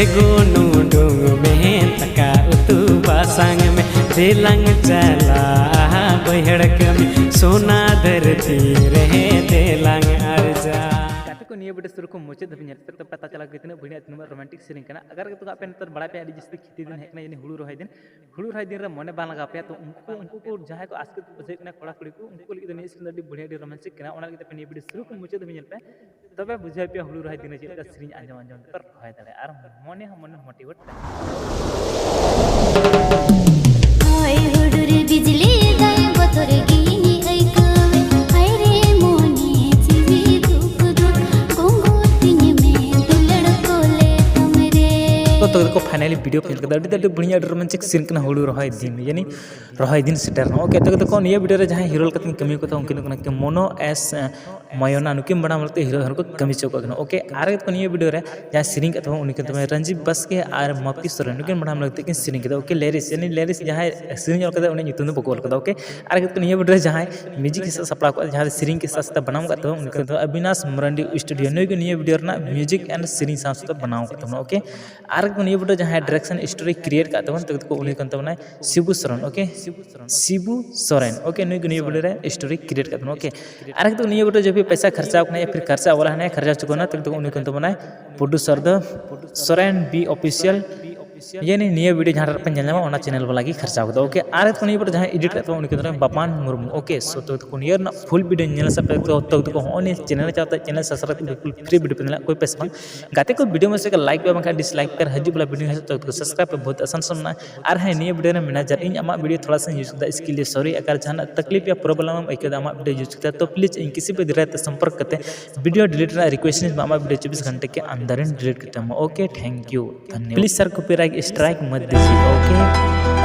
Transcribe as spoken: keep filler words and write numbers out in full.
ᱮᱜᱳ ᱱᱩᱰᱩᱝ ᱢᱮ, ᱫᱟᱠᱟ ᱩᱛᱩ ᱵᱟᱥᱟᱝ ᱢᱮ, ᱫᱮᱞᱟᱝ ᱪᱟᱞᱟᱜᱼᱟ ᱵᱟᱹᱭᱦᱟᱹᱲ ᱠᱟᱹᱢᱤ, ᱥᱳᱱᱟ ᱫᱷᱟᱹᱨᱛᱤ ᱨᱮ ᱫᱮᱞᱟᱝ ᱟᱨᱡᱟ᱾ ᱜᱟᱛᱮ ᱠᱚ, ᱱᱤᱭᱟᱹ ᱵᱷᱤᱰᱤᱭᱳ ᱥᱩᱨᱩ ᱠᱷᱚᱱ ᱢᱩᱪᱟᱹᱫ ᱫᱷᱟᱹᱵᱤᱡ ᱧᱮᱞ ᱯᱮ, ᱛᱚ ᱯᱟᱛᱟ ᱪᱟᱞᱟᱣ ᱜᱮ ᱛᱤᱱᱟᱹᱜ ᱵᱷᱤᱲ ᱟᱨ ᱛᱤᱱᱟᱹᱜ ᱨᱳᱢᱟᱱᱴᱤᱠ ᱥᱮᱨᱮᱧ ᱠᱟᱱᱟ᱾ ᱟᱜᱟᱨ ᱜᱟᱛᱮ ᱠᱚ, ᱟᱯᱮ ᱱᱮᱛᱟᱨ ᱵᱟᱲᱟᱭ ᱯᱮ, ᱟᱹᱰᱤ ᱡᱟᱹᱥᱛᱤ ᱠᱷᱮᱛᱤ ᱫᱤᱱ ᱦᱮᱡ ᱠᱟᱱᱟ, ᱡᱟᱹᱱᱤᱡ ᱦᱩᱲᱩ ᱨᱚᱦᱚᱭ ᱫᱤᱱ᱾ ᱦᱩᱲᱩ ᱨᱚᱦᱚᱭ ᱫᱤᱱ ᱨᱮ ᱢᱚᱱᱮ ᱵᱟᱝ ᱞᱟᱜᱟᱣ ᱯᱮᱭᱟ, ᱛᱚ ᱩᱱᱠᱩ ᱠᱚ, ᱡᱟᱦᱟᱸᱭ ᱠᱚ ᱟᱥᱠᱮᱛ ᱵᱩᱡᱷᱟᱹᱜ ᱠᱟᱱᱟ ᱠᱚᱲᱟ ᱠᱩᱲᱤ ᱠᱚ, ᱩᱱᱠᱩ ᱞᱟᱹᱜᱤᱫ ᱫᱚ ᱱᱤᱭᱟᱹ ᱥᱮᱨᱮᱧ ᱫᱚ ᱟᱹᱰᱤ ᱵᱷᱤᱰᱤᱭᱳ, ᱟᱹᱰᱤ ᱨᱳᱢᱟᱱᱴᱤᱠ ᱠᱟᱱᱟ᱾ ᱚᱱᱟ ᱞᱟᱹᱜᱤᱫ ᱛᱮ ᱟᱯᱮ ᱱᱤᱭᱟᱹ ᱵᱷᱤᱰᱤᱭᱳ ᱥᱩᱨᱩ ᱠᱷᱚᱱ ᱢᱩᱪᱟᱹᱫ ᱫᱷᱟᱹᱵᱤᱡ ᱧᱮᱞ ᱯᱮ, ᱛᱚᱵᱮ ᱵᱩᱡᱷᱟᱹᱣ ᱯᱮᱭᱟ ᱦᱩᱲᱩ ᱨᱚᱦᱚᱭ ᱫᱤᱱ ᱨᱮ ᱪᱮᱫ ᱞᱮᱠᱟ ᱥᱮᱨᱮᱧ ᱟᱸᱡᱚᱢ ᱟᱸᱡᱚᱢ ᱛᱮᱯᱮ ᱨᱚᱦᱚᱭ ᱫᱟᱲᱮᱭᱟᱜᱼᱟ ᱟᱨ ᱢᱚᱱᱮ ᱦᱚᱸ ᱢᱚᱱᱮ ᱢᱳᱴᱤᱵᱷᱮᱴ ᱛᱟᱦᱮᱱᱟ᱾ ᱦᱚᱭ ᱦᱩᱰᱩᱨ ᱵᱤᱡᱽᱞᱤ ᱫᱟᱭ, ᱵᱚᱛᱚᱨ ᱜᱤᱧ ᱟᱹᱭᱠᱟᱹᱣᱮᱫ, ᱦᱟᱭ ᱨᱮ ᱢᱚᱱᱮ ᱡᱤᱣᱤ ᱫᱩᱠ ᱫᱩᱠ, ᱜᱚᱸᱜᱚᱨ ᱛᱤᱧ ᱢᱮ ᱫᱩᱞᱟᱹᱲ ᱠᱚᱞᱮ ᱛᱟᱢ ᱨᱮ᱾ ᱛᱚ, ᱛᱚ ᱫᱮᱠᱷᱚ, finally ᱵᱷᱤᱰᱤᱭᱳ ᱯᱮ ᱧᱮᱞ ᱠᱮᱫᱟ, ᱟᱹᱰᱤ, ᱟᱹᱰᱤ ᱵᱟᱹᱲᱤᱡ ᱟᱹᱰᱤ ᱨᱳᱢᱟᱱᱴᱤᱠ ᱥᱤᱱ ᱠᱟᱱᱟ ᱦᱩᱲᱩ ᱨᱚᱦᱚᱭ ᱫᱤᱱ, ᱭᱟᱱᱤ ᱨᱚᱦᱚᱭ ᱫᱤᱱ ᱥᱮᱴᱮᱨ ᱱᱟ᱾ ᱳᱠᱮ, ᱛᱚ ᱫᱮᱠᱷᱚ, ᱱᱤᱭᱟᱹ ᱵᱷᱤᱰᱤᱭᱳ ᱨᱮ ᱡᱟᱦᱟᱸᱭ ᱦᱤᱨᱳ ᱞᱮᱠᱟᱛᱤᱧ ᱠᱟᱹᱢᱤ ᱠᱚ ᱛᱟᱦᱮᱸ, ᱩᱱᱠᱤᱱ ᱫᱚ ᱠᱟᱱᱟ ᱠᱤᱱ ᱢᱳᱱᱳ ᱮᱥ ᱢᱟᱭᱚᱱᱟ, ᱱᱩᱠᱤᱱ ᱵᱟᱱᱟᱨ ᱢᱚᱫᱽᱫᱷᱮ ᱦᱤᱨᱳ ᱦᱤᱨᱳ ᱠᱚ ᱠᱟᱹᱢᱤ ᱦᱚᱪᱚ ᱠᱟᱜ ᱠᱟᱱᱟ᱾ ᱳᱠᱮ, ᱟᱨ ᱱᱤᱭᱟᱹ ᱵᱷᱤᱰᱤᱭᱳ ᱨᱮ ᱡᱟᱦᱟᱸᱭ ᱥᱮᱨᱮᱧ ᱠᱟᱜ ᱛᱟᱵᱚᱱ ᱩᱱᱤ ᱠᱟᱱ ᱛᱟᱵᱚᱱᱟ ᱨᱚᱧᱡᱤᱛ ᱵᱟᱥᱠᱮ ᱟᱨ ᱢᱟᱯᱤ ᱥᱚᱨᱮᱱ, ᱱᱩᱠᱤᱱ ᱵᱟᱱᱟᱨ ᱢᱚᱫᱽᱫᱷᱮ ᱠᱤᱱ ᱥᱮᱨᱮᱧ ᱠᱮᱫᱟ᱾ ᱳᱠᱮ, ᱞᱮᱨᱤᱥ, ᱭᱟᱱᱤ ᱞᱮᱨᱤᱥ ᱡᱟᱦᱟᱸᱭ ᱥᱮᱨᱮᱧ ᱚᱞ ᱠᱟᱫᱟ ᱩᱱᱤ ᱧᱩᱛᱩᱢ ᱫᱚ ᱵᱟᱠᱚ ᱚᱞ ᱠᱟᱫᱟ᱾ ᱳᱠᱮ, ᱟᱨ ᱱᱤᱭᱟᱹ ᱵᱷᱤᱰᱤᱭᱳ ᱨᱮ ᱡᱟᱦᱟᱸᱭ ᱢᱤᱭᱩᱡᱤᱠ ᱦᱤᱥᱟᱹᱵ ᱥᱟᱯᱲᱟᱣ ᱠᱚᱜᱼᱟ, ᱡᱟᱦᱟᱸ ᱥᱮᱨᱮᱧ ᱠᱮ ᱥᱟᱡᱽ ᱛᱮ ᱵᱮᱱᱟᱣ ᱠᱟᱜ ᱛᱟᱵᱚᱱ ᱩᱱᱤ ᱠᱟᱱ ᱛᱟᱵᱚᱱᱟ ᱚᱵᱤᱱᱟᱥ ᱢᱟᱨᱟᱱᱰᱤ ᱥᱴᱩᱰᱤᱭᱳ, ᱱᱩᱭ ᱜᱮ ᱱᱤᱭᱟᱹ ᱵᱷᱤᱰᱤᱭᱳ ᱨᱮᱱᱟᱜ ᱢᱤᱭᱩᱡᱤᱠ ᱮᱱᱰ ᱥᱮᱨᱮᱧ ᱥᱟᱶ ᱥᱟᱶᱛᱮ ᱵᱮᱱᱟᱣ ᱠᱟᱜ ᱛᱟᱵᱚᱱᱟ᱾ ᱳᱠᱮ, ᱟᱨ ᱱᱤᱭᱟᱹ ᱵᱷᱤᱰᱤᱭᱳ ᱡᱟᱦᱟᱸᱭ ᱰᱟᱭᱨᱮᱠᱥᱚᱱ ᱥᱴᱳᱨᱤ ᱠᱨᱤᱭᱮᱴ ᱠᱟᱜ ᱛᱟᱵᱚᱱ ᱛᱚ ᱩᱱᱤ ᱠᱟᱱ ᱛᱟᱵᱚᱱᱟᱭ ᱥᱤᱵᱩ ᱥᱚᱨᱮᱱ᱾ ᱳᱠᱮ, ᱥᱤᱵᱩ ᱥᱚᱨᱮᱱ᱾ ᱳᱠᱮ, ᱱᱩᱭ ᱜᱮ ᱱᱤᱭᱟᱹ ᱵᱷᱤᱰᱤᱭᱳ ᱨᱮ ᱥᱴᱳᱨᱤ ᱠᱨᱤᱭᱮᱴ ᱠᱟᱜ ᱛᱟᱵᱚᱱᱟ᱾ ᱳᱠᱮ, ᱟᱨ ᱱᱤᱭᱟᱹ ᱵᱷᱤᱰᱤᱭᱳ ᱡᱚᱵ ᱯᱚᱭᱥᱟ ᱠᱷᱚᱨᱪᱟ ᱠᱟᱱᱟ ᱭᱟ ᱯᱷᱤᱨ ᱠᱷᱚᱨᱪᱟ ᱣᱟᱞᱟ ᱦᱟᱱᱮ ᱠᱷᱚᱨᱪᱟ ᱦᱚᱪᱚ ᱠᱟᱱᱟ, ᱛᱚ ᱩᱱᱤ ᱠᱟᱱ ᱛᱟᱵᱚᱱᱟᱭ ᱯᱨᱚᱰᱭᱩᱥᱟᱨ ᱫᱚ ᱥᱚᱨᱮᱱ ᱵᱤ ᱚᱯᱷᱤᱥᱤᱭᱟᱞ᱾ ᱭᱟᱱᱤ ᱱᱤᱭᱟᱹ ᱵᱷᱤᱰᱤᱭᱳ ᱡᱟᱦᱟᱸ ᱨᱮ ᱯᱮ ᱧᱮᱞ ᱧᱟᱢᱟ ᱚᱱᱟ ᱪᱮᱱᱮᱞ ᱵᱟᱞᱟ ᱜᱮ ᱠᱷᱚᱨᱪᱟ ᱠᱟᱫᱟ᱾ ᱳᱠᱮ, ᱟᱨ ᱱᱤᱭᱟᱹ ᱵᱷᱤᱰᱤᱭᱳ ᱡᱟᱦᱟᱸᱭ ᱮᱰᱤᱴ ᱠᱟᱜ ᱛᱟᱵᱚᱱᱟ ᱩᱱᱤ ᱠᱟᱱ ᱛᱟᱵᱚᱱᱟᱭ ᱵᱟᱯᱟᱱ ᱢᱩᱨᱢᱩ᱾ ᱳᱠᱮ, ᱥᱳ ᱛᱚ ᱱᱤᱭᱟᱹ ᱨᱮᱱᱟᱜ ᱯᱷᱩᱞ ᱵᱷᱤᱰᱤᱭᱳ ᱧᱮᱞ ᱥᱟᱯᱮ ᱛᱚ, ᱛᱚ, ᱛᱚ, ᱦᱚᱸᱜᱼᱚᱭ ᱱᱤᱭᱟᱹ ᱪᱮᱱᱮᱞ ᱨᱮ ᱪᱟᱞᱟᱣ ᱠᱟᱛᱮ ᱪᱮᱱᱮᱞ ᱥᱟᱵᱥᱠᱨᱟᱭᱤᱵ ᱵᱤᱞᱠᱩᱞ ᱯᱷᱨᱤ ᱵᱷᱤᱰᱤᱭᱳ ᱯᱮ ᱧᱮᱞᱟ, ᱠᱳᱭ ᱯᱮᱥᱮ ᱵᱟᱝ᱾ ᱜᱟᱛᱮ ᱠᱚ, ᱵᱷᱤᱰᱤᱭᱳ ᱢᱚᱡᱽ ᱞᱮᱠᱟ ᱞᱟᱭᱤᱠ ᱯᱮ, ᱵᱟᱝᱠᱷᱟᱱ ᱰᱤᱥᱞᱟᱭᱤᱠ ᱯᱮ, ᱟᱨ ᱦᱤᱡᱩᱜ ᱵᱚᱞᱟ ᱵᱷᱤᱰᱤᱭᱳ ᱦᱤᱡᱩᱜ ᱛᱚ ᱥᱟᱵᱥᱠᱨᱟᱭᱤᱵ ᱯᱮ, ᱵᱚᱦᱩᱛ ᱟᱥᱟᱱ ᱥᱟᱢᱱᱟ᱾ ᱟᱨ ᱦᱮᱸ, ᱱᱤᱭᱟᱹ ᱵᱷᱤᱰᱤᱭᱳ ᱨᱮ ᱢᱮᱱᱟᱜᱼᱟ, ᱡᱟᱦᱟᱸ ᱤᱧ ᱟᱢᱟᱜ ᱵᱷᱤᱰᱤᱭᱳ ᱛᱷᱚᱲᱟ ᱥᱟᱧ ᱤᱭᱩᱡᱽ ᱠᱮᱫᱟ, ᱤᱥᱠᱮ ᱞᱤᱭᱮ ᱥᱚᱨᱤ᱾ ᱟᱜᱟᱨ ᱡᱟᱦᱟᱱᱟᱜ ᱛᱟᱠᱞᱤᱯ ᱭᱟ ᱯᱨᱚᱵᱞᱮᱢ ᱮᱢ ᱟᱹᱭᱠᱟᱹᱣ ᱫᱟ ᱟᱢᱟᱜ ᱵᱷᱤᱰᱤᱭᱳ ᱤᱭᱩᱡᱽ ᱠᱟᱛᱮ, ᱛᱚ ᱯᱞᱤᱡᱽ ᱤᱧ ᱠᱤᱥᱤ ᱯᱮ ᱫᱟᱨᱟᱭ ᱛᱮ ᱥᱚᱢᱯᱚᱨᱠ ᱠᱟᱛᱮ ᱵᱷᱤᱰᱤᱭᱳ ᱰᱤᱞᱤᱴ ᱨᱮᱱᱟᱜ ᱨᱤᱠᱩᱭᱮᱥᱴ ᱤᱧ ᱢᱮ, ᱟᱢᱟᱜ ᱵᱷᱤᱰᱤᱭᱳ ᱪᱚᱵᱵᱤᱥ ᱜᱷᱚᱱᱴᱟ ᱠᱮ ᱟᱱᱫᱟᱨ ᱤᱧ ᱰᱤᱞᱤᱴ ᱠᱟᱛᱟᱢᱟ᱾ ᱳᱠᱮ, ᱛᱷᱮᱝᱠ ᱭᱩ, ᱫᱷᱚᱱᱭᱚᱵᱟᱫ᱾ ᱯᱞᱤᱡᱽ ᱥᱟᱨ, ᱠᱚᱯᱤᱨᱟᱭᱤᱴ ᱥᱴᱨᱟᱭᱤᱠ ᱢᱚᱛ ᱫᱤᱡᱤᱭᱮ, ᱳᱠᱮ?